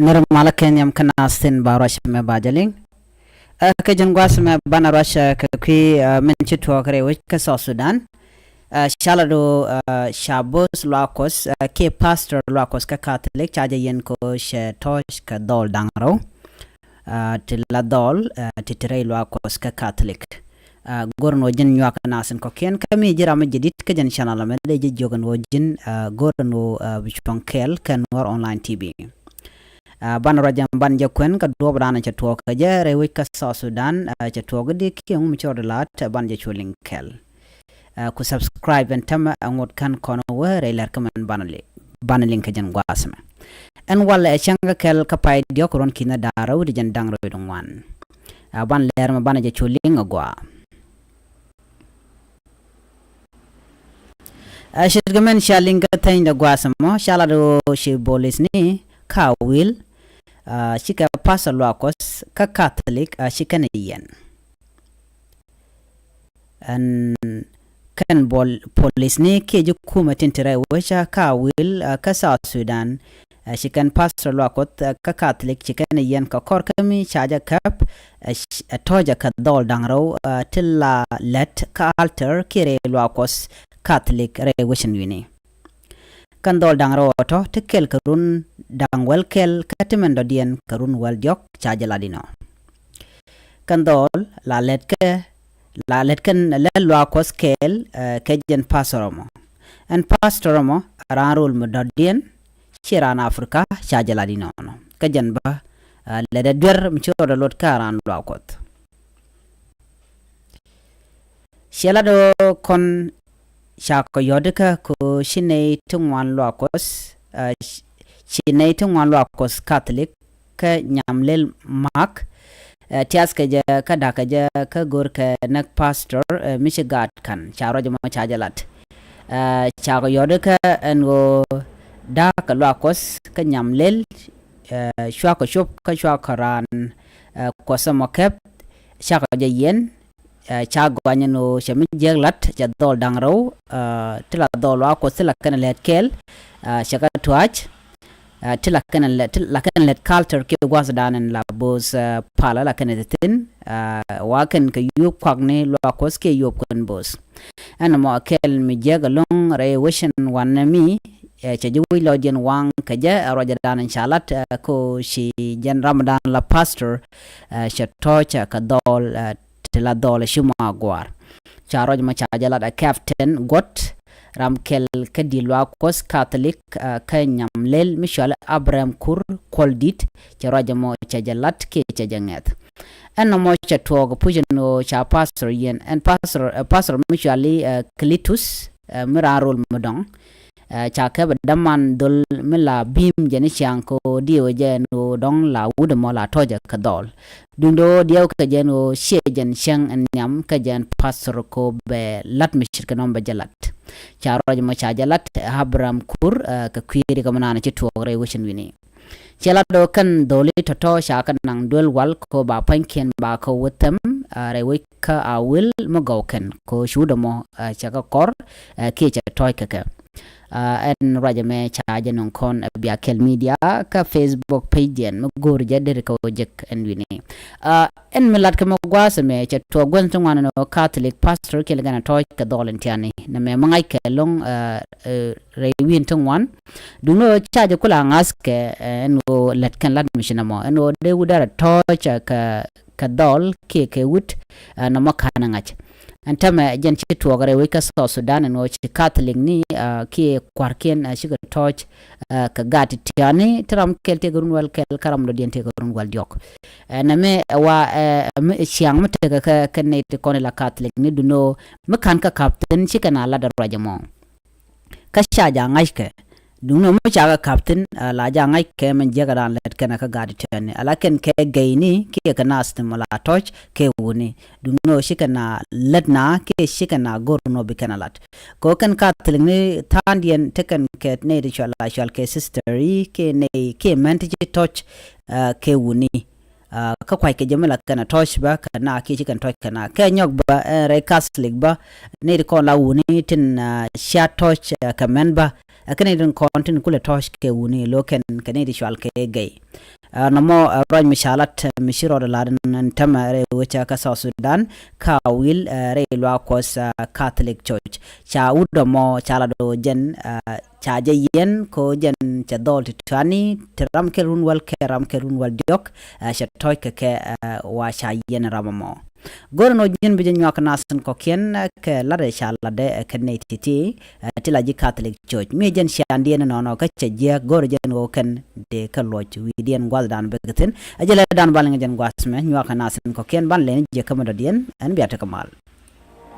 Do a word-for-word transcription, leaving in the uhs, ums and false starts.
Nir malä kɛ nhiam kä naath tin ba ruac mɛ ba jɛ liŋ. Ɛ, kä jɛn gua̱a̱th mɛ banɛ ruac, ɛ, kɛ kui̱, ɛ, min ci tuɔɔk rɛy wec kä South Sudan. Ɛ, ca lat ɣöö, ɛ, ca bo̱o̱th luaak Kuɔth, ɛ, kiɛ pastor luaak Kuɔth kä Catholic ca jɛ yɛn kɛ ɣöö cɛ tɔ̱ɔ̱c kɛ dhɔl da̱ŋ rɛw. Ɛ, ti la dhɔl, ɛ, ti te rɛy luaak Kuɔth kä Catholic. Ɛ, go̱r ɛn ɣöö ji̱n nyuak naath tin kɔ̱kiɛn kä mi ji̱ ram mi jadid kä jɛn channel ɛmɛ dee ji̱ jiök ɛn ɣöö ji̱n, ɛ, go̱r ɛn ɣöö, ɛ, bi cuɔ̱ŋ kɛɛl kä Nuer Online T V. Ɛ, banɛ ruac ɛn banɛ jɛ kuɛn kä duɔ̱ɔ̱p danɔ cɛ tuɔɔk kɛ jɛ rɛy wec kä South Sudan, ɛ, cɛ tuɔɔk i̱di kiɛ ŋu mi ci rɔɔdɛ la̱t, ɛ, banɛ jɛ cu liŋ kɛɛl. Ɛ, ku subscribe ɛn tämɛ ɛ ŋot kän kɔn wä rɛy lɛr kä mɛn banɛ li-, banɛ liŋ kä jɛn gua̱a̱th mɛ. Ɛn walɛ ɛ cäŋ kä kɛl kä pay diɔ̱k ruɔ̱n ki̱n da̱ŋ rɛw ti jɛn da̱ŋ rɛw ti ŋuan. Ɛ, banɛ lɛr mɛ banɛ jɛ cu liŋ ɛ gua̱a̱. Ɛ, ce̱tkɛ mɛn ca liŋ kä theny dɛ gua̱a̱th ɛmɔ, ca lat ɣöö ci bo̱o̱lithni kä Awil, ɛ, cikɛ pastor luaak Kuɔth kä Catholic, ɛ, ci kɛn yɛn. Ɛn kɛn bo̱o̱l, bo̱o̱lithni kiɛ ji̱ kumɛ tin te rɛy wec kä Awil, ɛ, kä South Sudan, ɛ, ci kɛn pastor luaak Kuɔth, ɛ, kä Catholic ci kɛn yɛn kɛ kɔr kä mi ca jɛ käp, ɛ, c-, ɛ, tɔ̱ɔ̱cɛ kɛ dhɔl da̱ŋ rɛw, ɛ, ti la lät kä altar kiɛ rɛy luaak Kuɔth Catholic rɛy wec ɛn wi̱ni. Kɛn dhɔl da̱ŋ rɛw ɔ tɔ̱ ti kɛl kɛ run da̱ŋ wäl kɛl kä ti mɛn dɔ̱diɛn kɛ run wäl diɔ̱k ca jɛ lat inɔ. Kɛn dhɔl la lät kɛ, la lät kɛn lät luaak Kuɔth kɛɛl, ɛ, kɛ jɛn pastor ɛmɔ. Ɛn pastor ɛmɔ ɛ raan rol mi dɔ̱diɛn, ci raan Africa ca jɛ lat inɔnɔ. Kä jɛn bä, ɛ, lät ɛ duer mi ci rɔɔdɛ lot kä raan luaak Kuɔth. Cɛ lat ɣöö kɔn ca kɔ yɔ̱t kä kɛ ɣöö ci nɛy ti ŋuan luaak Kuɔth, ɛ, ci nɛy ti ŋuan luaak Kuɔth Catholic kä nyam lel mak, ɛ, tiath kɛ jɛ kä da̱k kɛ jɛ kä go̱r kɛ näk pastor, ɛ, mi ci gaat ka̱n ca ruac ɛmɔ ca jɛ lat. Ɛ, ca kɔ yɔ̱t kä ɛn ɣöö da̱k kɛ luaak Kuɔth kä nyam lel, ɛ, cua kɔ cop kä cua kɔ raan, ɛ, Kuɔth ɛmɔ kɛp, ca kɔ jɛ yɛn, ɛ, ca gɔany ɛn ɣöö cɛ mi jiäk lat cɛ dhɔl da̱ŋ rɛw, ɛ, ti la dhɔl luaak Kuɔth ti la kɛn lät kɛɛl, ɛ, cɛ kɛ tua̱c, ɛ, ti la kɛn lät, ti la kɛn lät culture kiɛ gua̱thdan ɛn la bo̱o̱th, ɛ, palä la kɛn ɛ thi̱thi̱n, ɛ, wa kɛn kɛ yuɔp kuakni luaak Kuɔth kiɛ yuɔp kɛn bo̱o̱th. Ɛn ɛmɔ kɛl mi jiäk ɛlɔ̱ŋ rɛy wecin wanɛ mi, ɛ, cɛ ji̱ wec lɔcdiɛn waŋ kɛ jɛ, ɛ, ruacdan ca lat, ɛ, kɛ ɣöö ci jɛn ramdan la pastor, ɛ, cɛ tɔ̱ɔ̱cɛ kɛ dhɔl, ɛ, ti la dhɔl ɛ ci mɔ a gua̱a̱r. Ca ruac mɔ ca jɛ lat ɛ Captain Guɔt, ram kɛl kä di̱t luaak Kuɔth Catholic, ɛ, kä nyam lel mi cɔal Abraham Kur Kuɔl Di̱t, cɛ ruac mɔ cɛ jɛ lat kiɛ cɛ jɛ ŋɛth. Ɛn nɔmɔ cɛ tuɔɔk puc ɛn ɣöö ca pastor yɛn, ɛn pastor, ɛ, pastor mi cɔal i̱, ɛ, Cletus, ɛ, mi raan rol mi dɔ̱ŋ. Ɛ, ca kɛpɛ däman dhol mi la bi̱i̱m jɛn i̱ ciaŋ kɛ ɣöö diɛw jɛ ɛn ɣöö dɔ̱ŋ la wut ɛmɔ la tɔ̱ɔ̱cɛ kɛ dhɔl. Duundɛ ɣöö diɛw kɛ jɛ ɛn ɣöö ciɛ jɛn cäŋ ɛn nhiam kä jɛn pastor kɛ ɣöö bɛ la̱t mi ce̱tkɛ nɔmɔ bɛ jɛ la̱t. Ca ruac ɛmɔ ca jɛ la̱t, ɛ, Abraham Kur, ɛ, kɛ kui̱ri kɛ mi naan ci tuɔɔk rɛy wecin wi̱ni. Cɛ lat ɣöö kɛn dholi tɔ̱tɔ̱ ca kɛ naŋ duel wal kɛ ɣöö ba pua̱nykiɛn ba kɛ wä thɛm, ɛ, rɛy wec kä Awil mi gɔw kɛn kɛ ɣöö ci wut ɛmɔ, ɛ, cɛ kɛ kɔr, ɛ, kiɛ cɛ tɔ̱ɔ̱c kɛ kɛ. Ɛ, ɛn ruac ɛmɛ ca jɛ nɔŋ kɔn, ɛ, bia kɛl media kä Facebook page diɛn mi go̱o̱r jɛ deri kɛ ɣöö jek ɛn wi̱ni. Ɛ, ɛn mi lat kɛ mɛ gua̱a̱th ɛmɛ cɛ tuɔɔk gua̱th ti ŋuan ɛn ɣöö Catholic pastor kiɛ lɛ kɛn ɛ tɔ̱ɔ̱c kɛ dhɔl ɛn tiani. Nɛmɛ mi ŋa̱ckɛ ɛlɔ̱ŋ, ɛ, ɛ, rɛy wi̱i̱n ti ŋuan. Duundɛ ɣöö ca jɛ kula ŋa̱thkɛ, ɛ, ɛn ɣöö lät kɛn lat mi ci nɔmɔ. Ɛn ɣöö dee wut dɛrɛ tɔ̱ɔ̱c, ɛ, kɛ, kɛ dhɔl kiɛ kɛ wut, ɛ, nɔmɔ ka̱n ɛ ŋa̱c. Ɛn täämɛ jɛn ci tuɔɔk rɛy wec kä South Sudan ɛn ɣöö ci Catholic ni, ɛ, kiɛ kua̱rkiɛn, ɛ, cikɛ tɔ̱ɔ̱c, ɛ, kɛ gaat ti tiani ti ram kɛl tëëkɛ run wäl kɛl kä ram dɔ̱diɛn tëëkɛ run wäl diɔ̱k. Ɛ, nɛmɛ ɛ wa, ɛ, mi ciaŋ mi tekɛ kɛ, kɛ nɛy ti kɔn ila Catholic ni duundɛ ɣöö mi ka̱n kä ka̱p thi̱n cikɛ na lat ɛ ruac ɛmɔ. Kä ca jɛ ŋa̱ckɛ. Duundɛ ɣöö mi ca kɛ ka̱p thi̱n, ɛ, la jɛ ŋa̱ckɛ min jiäkä dan lät kɛn kä gaat ti tiani. Ala kɛn kɛ gɛyni kiɛ kɛ naath ti mɔ la tɔ̱ɔ̱c kɛ wuni. Duundɛ ɣöö cikɛ na lät na kiɛ cikɛ na go̱r nɔ bi kɛn a lat. Kɛ ɣöö kɛn Catholic ni tha̱a̱ŋdiɛn tekɛn kɛ nɛy ti cɔal a cɔal kɛ sister i̱ kiɛ nɛy kiɛ män ti ci tɔ̱ɔ̱c, ɛ, kɛ wuni. Ɛ, kä kua̱ckɛ jɛ mi la kɛn a tɔ̱ɔ̱c bä kɛ na kiɛ ci kɛn tɔ̱ɔ̱c kɛ na. Kɛ nyɔk bä, ɛ, rɛy Catholic bä, nɛy ti kɔn la wuni tin, ɛ, cia tɔ̱ɔ̱c, ɛ, kɛ män bä, Ɛ kɛn i̱ rin kɔn tin kulɛ tɔ̱ɔ̱c kɛ wuni lo̱ kɛn kɛ ni ti cual kɛ gɛy. Ɛ nɔmɔ ɛ rɔc mi ca lat mi ci rɔɔdɛ lat ɛn tɛmɛ rɛy wecä kä South Sudan ka wil ɛ rɛy luaak Kuɔth ɛ Catholic Church. Ca wut dɔmɔ ca lat ɣöö jɛn ɛ ca jɛ yiɛn kɛ ɣöö jɛn cɛ dhɔl ti tuani ti ram kɛl run wäl kɛ ram kɛl run wäl diɔ̱k ɛ cɛ tɔ̱ɔ̱c kɛ kɛ ɛ wa ca yiɛn ram ɛmɔ. Go̱rɛ nɔ ji̱n bi jɛ nyuak nath tin kɔ̱kiɛn ɛ kɛ lat ɛ ca latdɛ ɛ kɛ nɛy ti̱ti̱ ɛ ti la ji̱ Catholic Church mi ɛ jɛn ciandiɛn inɔnɔ kä cɛ jiääk go̱rɛ jɛn ɣöö kɛn dee kɛ luɔc wi̱i̱diɛn gua̱thdan bek thi̱n. Ɛ jɛ lɛ dan bal ŋɛ jɛn gua̱th mɛ nyuak nath tin kɔ̱kiɛn ban lɛn jiɛ kä mi dɔ̱diɛn ɛn bia tekɛ mal.